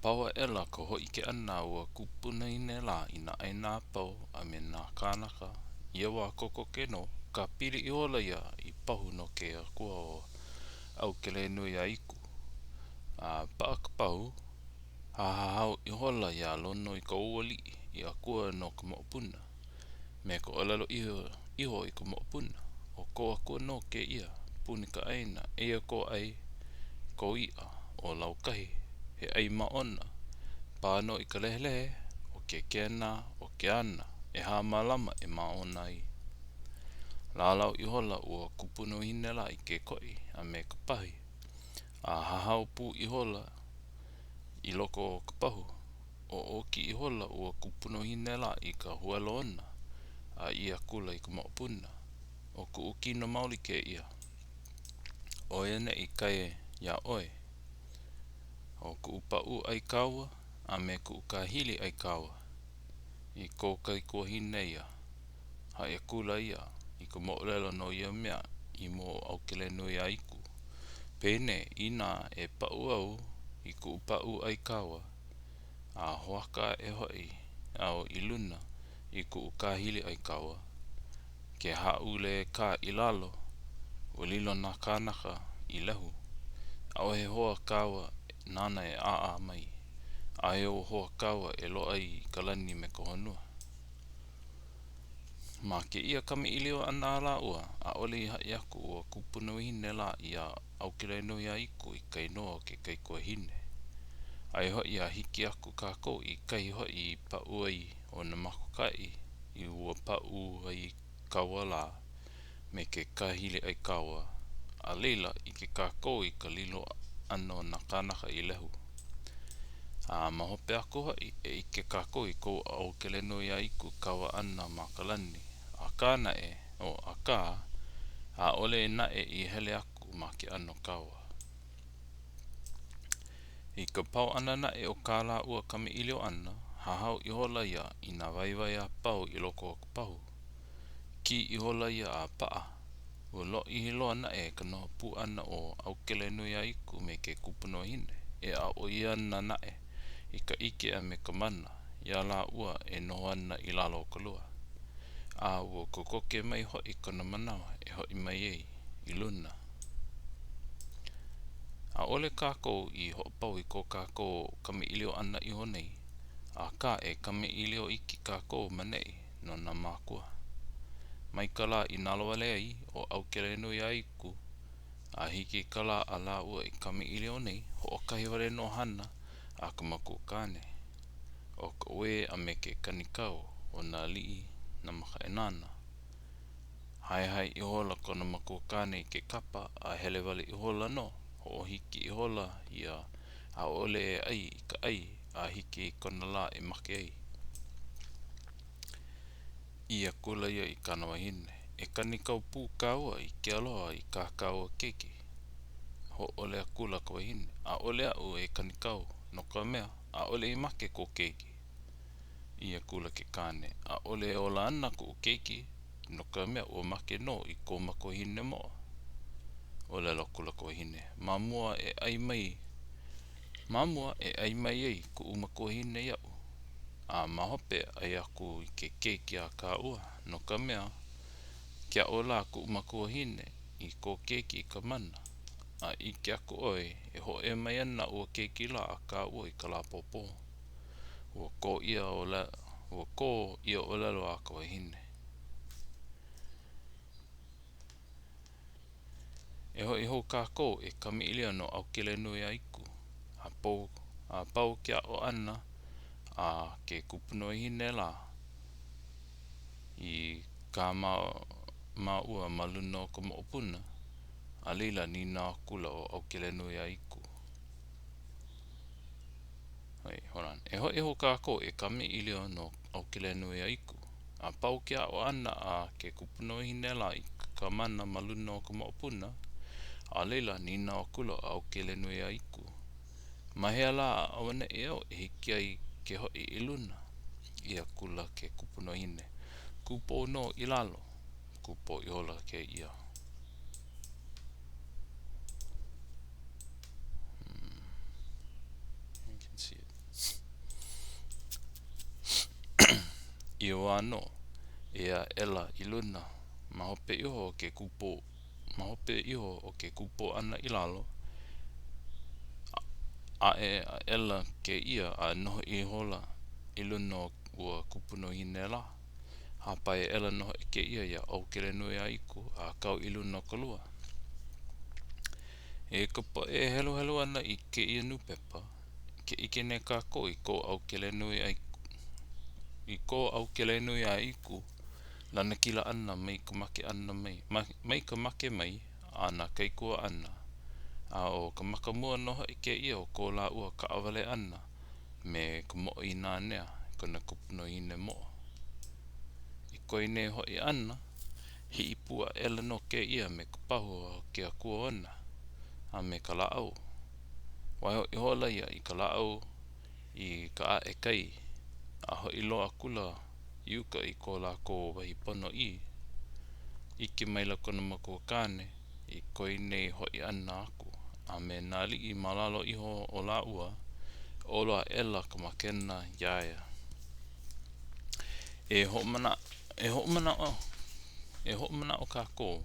Pau aʻela ka hōʻike ʻana a ua kupunahine lā i nā ʻāina a pau a me nā kānaka, ia wā kokoke nō, kāpili ihola ia i pahu no ke akua ʻo ʻAukelenuiaiku. A paʻa ka pahu, hahau ihola iā Lonoikaʻaualiʻi i akua no ka moʻopuna, me ka ʻōlelo iho i ka moʻopuna, ʻO kou akua nō kēia, puni ka ʻāina, eia kou ʻai, kou iʻa, ʻo Laukahi, he ʻai māʻona, pā nō i ka lehelehe, ʻo ke kena, ʻo ke ana, ʻehā malama e māʻona ai. Lālau ihola ua kupunawahine lā i ke koʻi a me ka pahi, a hahau pū ihola i loko o ka pahu. ʻOʻoki ihola ua kupunawahine lā i ka huelo ona, a ʻī akula i ka moʻopuna, ʻO kuʻu kino maoli kēia. ʻO ia neʻi kai iā ʻoe. ʻO kuʻu pāʻū ʻai kaua a me kuʻu kāhili ʻai kaua. I kou kaikuahine ia. Haʻi akula ia i ka moʻolelo no ia mea i mua o ʻAukelenuiaiku. Penei, inā e paʻu au i kuʻu pāʻū ʻai kaua, a hoaka aʻe hoʻi au i luna i kuʻu kāhili ʻai kaua, ke hāʻule kā i lalo, ua lilo nā kānaka i lehu. ʻAʻohe hoa kaua nāna e ʻaʻa mai. ʻAʻohe ou hoa kaua e loaʻa ai ka lani me ka honua. Ma kēia kamaʻilio ʻana a lāua, ʻaʻole i haʻi aku ua kupunawahine lā iā ʻAukelenuiaiku i ka inoa o ke kaikuahine. Aia hoʻi a hiki aku kākou i kahi hoʻi i paʻu ai ʻo Nāmakaokaʻi i ua pāʻū ʻai kaua lā me ke kāhili ʻai kaua, a laila, ʻike kākou i ka lilo ʻana o nā kānaka i lehu. A ma hope aku hoʻi, e ʻike kākou i ko ʻAukelenuiaiku kaua ʻana ma ka lani. Akā naʻe, o, akā, ʻaʻole naʻe i hele aku ma ke ʻano kaua. I ka pau ʻana naʻe o kā lāua kamaʻilio ʻana, hahau ihola ia i nā waiwai a pau i loko o ka pahu. Kī ihola ia a paʻa. Ua lōʻihi loa naʻe ka noho pū ʻana o ʻAukelenuiaiku me ke kupunawahine, e aʻo ʻia ana naʻe i ka ʻike a me ka mana iā lāua e noho ana i lalo o ka lua. A ua kokoke mai hoʻi kona manawa e hoʻi mai ai i luna. ʻAʻole kākou i hoʻopau i ko kākou kamaʻilio ʻana iho nei, akā e kamaʻilio iki kākou ma neʻi no nā mākua. Mai ka lā i nalowale ai ʻo ʻAukelenuiaiku a hiki i ka lā a lāua i kamaʻilio nei, hoʻokahi wale nō hana a ka makuakāne, ʻo ka uē a me ke kanikau o nā aliʻi nā makaʻāinana. Haehae ihola kona makuakāne i ke kapa a hele wale ihola nō, hoʻohiki ihola ia ʻaʻole e ʻai i ka ʻai a hiki i kona lā e make ai. ʻĪ akula ia i kāna wahine, E kanikau pū kāua i ke aloha i kā kāua keiki. Hōʻole akula ka wahine, ʻAʻole aʻu e kanikau, no ka mea, ʻaʻole i make kō keiki. ʻĪ akula ke kāne, ʻAʻole e ola ana kuʻu keiki, no ka mea, ua make nō i kou makuahine moʻo. ʻŌlelo akula ka wahine, Ma mua e ʻai mai, ma mua e ʻai mai ai kuʻu makuahine iaʻu, a ma hope ʻai aku i ke keiki a kāua, no ka mea, ke aʻo lā kuʻu makuahine i kō keiki i ka mana, a ʻike aku ʻoe, e hōʻea mai ana ua keiki lā a kāua i ka lā ʻapōpō. Ua kō ia ua kō ia ʻōlelo a ka wahine. E hoʻi hou kākou e kamaʻilio no ʻAukelenuiaiku. A pau, a pau ke aʻo ʻana a ke kupunawahine lā i kā māua ma luna o ka moʻopuna, a laila nīnau akula ʻo ʻAukelenuiaiku. Wait, hold on. E hoʻi hou kākou e kamaʻilio no ʻAukelenuiaiku. A pau ke aʻo ʻana a ke kupunawahine lā i ka mana ma luna o ka moʻopuna, a laila, nīnau akula ʻo ʻAukelenuiaiku, Ma hea lā auaneʻi au e hiki ai ke hoʻi i luna? ʻĪ akula ke kupunawahine, Kūpō nō i lalo. Kūpō ihola kēia. Hmm. You can see it. Ia wā nō, ea aʻela i luna, ma hope iho o ke kūpō ma hope iho o ke kūpō ʻana i lalo, ʻae aʻela kēia a noho ihola i luna o ua kupunahine lā. Hāpai aʻela nō hoʻi kēia iā ʻAukelenuiaiku a kau i luna o ka lua. E ka poʻe e heluhelu ana i kēia nūpepa, ke ʻike nei kākou i ko i ko ʻAukelenuiaiku lanakila ʻana mai ka make ʻana mai, mai ka make mai a nā kaikuaʻana, a ʻo ka makamua nō hoʻi kēia o ko lāua kaʻawale ʻana me ka Mōʻīnanea, kona kupunahine moʻo. I ko ia nei hoʻi ʻana, hiʻi pū aʻela nō kēia me ka pahu a ke akua ona, a me ka lāʻau. Waiho ihola ia i ka lāʻau i ka ʻaʻe kai, a hoʻi loa akula i uka i ko lākou wahi ponoʻī. ʻIke maila kona makuakāne i ko ia nei hoʻi ʻana aku a me nā aliʻi ma lalo iho o lāua, ʻolo aʻela ka makena iā ia. E e hoʻomanaʻo e hoʻomanaʻo kākou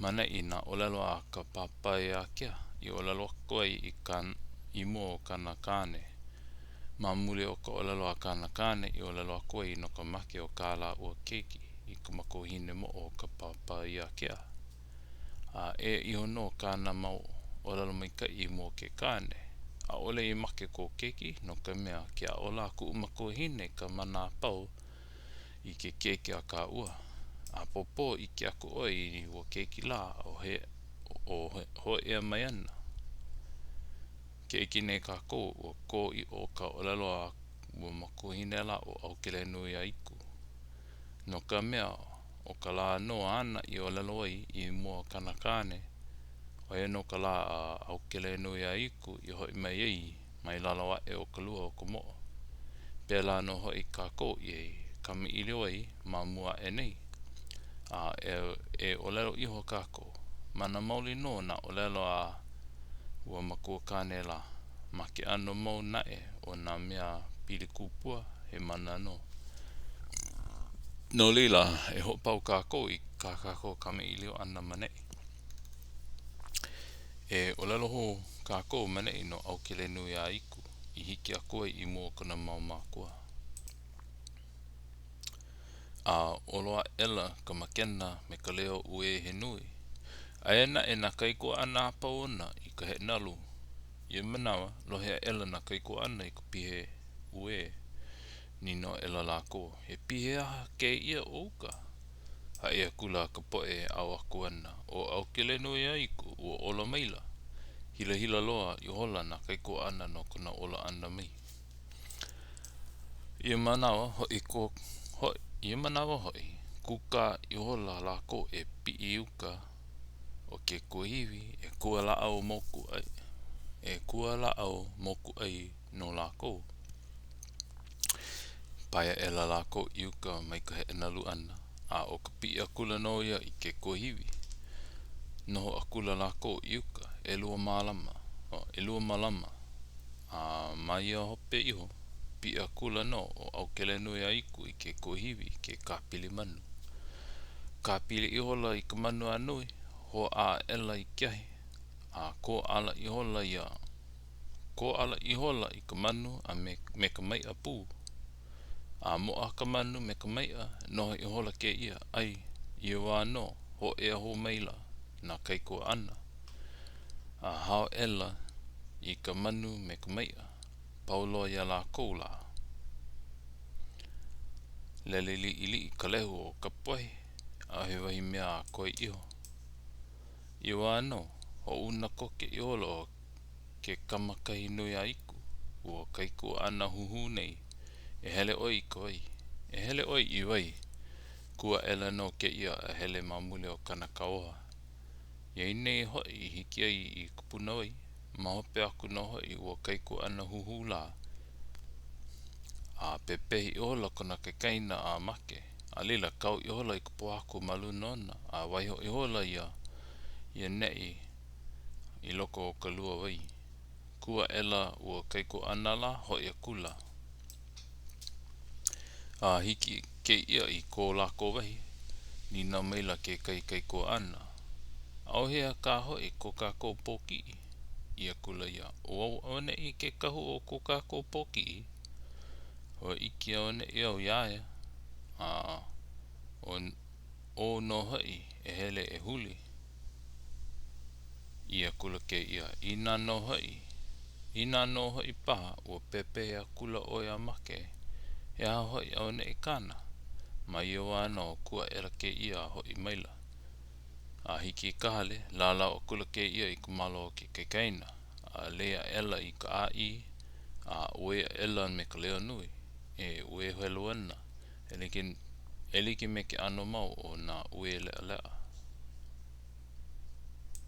ma neʻi i nā ʻōlelo a ka Pāpāiākea i ʻōlelo aku ai i ka i mua o kāna kāne. Ma muli o ka ʻōlelo a kāna kāne i ʻōlelo aku ai no ka make o kā lāua keiki i ka makuahine moʻo o ka Pāpāiākea. A ea iho nō kāna mau ʻōlelo maikaʻi i mua o ke kāne, ʻAʻole i make kō keiki, no ka mea, ke aʻo lā kuʻu makuahine i ka mana a pau i ke keiki a kāua. ʻApōpō ʻike aku ʻoe i ua keiki lā o he o hōʻea mai ana. Ke ʻike nei kākou, ua kō ʻiʻo ka ʻōlelo a ua makuahine lā ʻo ʻAukelenuiaiku. No ka mea, ʻo ka lā nō āna i ʻōlelo ai i mua o kāna kāne, ʻo ia nō ka lā a ʻAukelenuiaiku i hoʻi mai ai mai lalo aʻe o ka lua o ka moʻo. Pēlā nō hoʻi kākou i kamaʻilio ai ma mua aʻe nei. A e, e ʻōlelo iho kākou, mana maoli nō nā ʻōlelo a ua makuakāne lā. Ma ke ʻano mau naʻe o nā mea pili kupua, he mana nō. No laila, e hoʻopau kākou i kā kākou kamaʻilio ʻana ma neʻi. E ʻōlelo hou kākou ma neʻi no ʻAukelenuiaiku i hiki aku ai i mua o kona mau mākua. A ʻolo aʻela ka makena me ka leo uē he nui. Aia naʻe nā kaikuaʻana a pau ona i ka heʻenalu. Ia manawa, lohe aʻela nā kaikuaʻana i ka pihe uē. Nīnau aʻela lākou, He pihe aha kēia o uka? Haʻi akula ka poʻe e ʻau aku ana, ʻO ʻAukelenuiaiku, ua ola maila. Hilahila loa ihola nā kaikuaʻana no kona ola ʻana mai. Ia manawa hoʻi, ia manawa hoʻi, kūkā ihola lākou e piʻi i uka o ke kuahiwi e kua lāʻau moku ʻai, e kua lāʻau moku ʻai no lākou. Pae aʻela lākou i uka mai ka heʻenalu ʻana, a ʻo ka piʻi akula nō ia i ke kuahiwi. Noho akula lākou i uka ʻelua malama, ʻelua malama, a ma ia hope iho, piʻi akula nō ʻo ʻAukelenuiaiku i ke kuahiwi i ke kāpili manu. Kāpili ihola i ka manu a nui, hoʻā aʻela i ke ahi, a kōʻala ihola ia kōʻala ihola i ka manu a me, me ka maiʻa pū. A moʻa ka manu me ka maiʻa, noho ihola kēia, ʻai. Ia wā nō, hōʻea hou maila nā kaikuaʻana, a hao aʻela i ka manu me ka maiʻa, pau loa iā lākou lā. Lele liʻiliʻi ka lehu o Kapuahi, ʻaʻohe wahi mea a koe iho. Ia wā nō, hoʻouna koke ihola ʻo Kekamakahinuiaiku, ua kaikuaʻana huhū nei, e hele ʻoe i ka wai. E hele ʻoe i wai. Kū aʻela nō kēia a hele ma muli o kāna kauoha. Iā ia nei hoʻi i hiki ai i ka punawai, ma hope aku nō hoʻi ua kaikuaʻana huhū lā, a pepehi ihola kona kaikaina a make, a laila kau ihola i ka pōhaku ma luna ona, a waiho ihola ia i ʻaneʻi i loko o ka lua wai. Kū aʻela ua kaikuaʻana lā, hoʻi akula. A hiki. kēia i ko lākou wahi, nīnau maila kekahi kaikuaʻana, ʻAuhea kā hoʻi ko kākou pōkiʻi? ʻĪ akula ia, ʻO au auaneʻi ke kahu o ko kākou pōkiʻi. Ua ʻike auaneʻi au iā ia, a ʻo nō hoʻi e hele e huli. ʻĪ akula kēia, Inā nō hoʻi, inā nō hoʻi paha ua pepehi akula ʻoe a make, he aha hoʻi auaneʻi kāna? Ma ia wā nō, kū aʻela kēia a hoʻi maila. A hiki i ka hale, lālau akula kēia i ka malo o ke kaikaina, a lei aʻela i ka ʻāʻī, a uē aʻela me ka leo nui, e uē helu ana, e like, e like me ke ʻano mau o nā uē leʻaleʻa.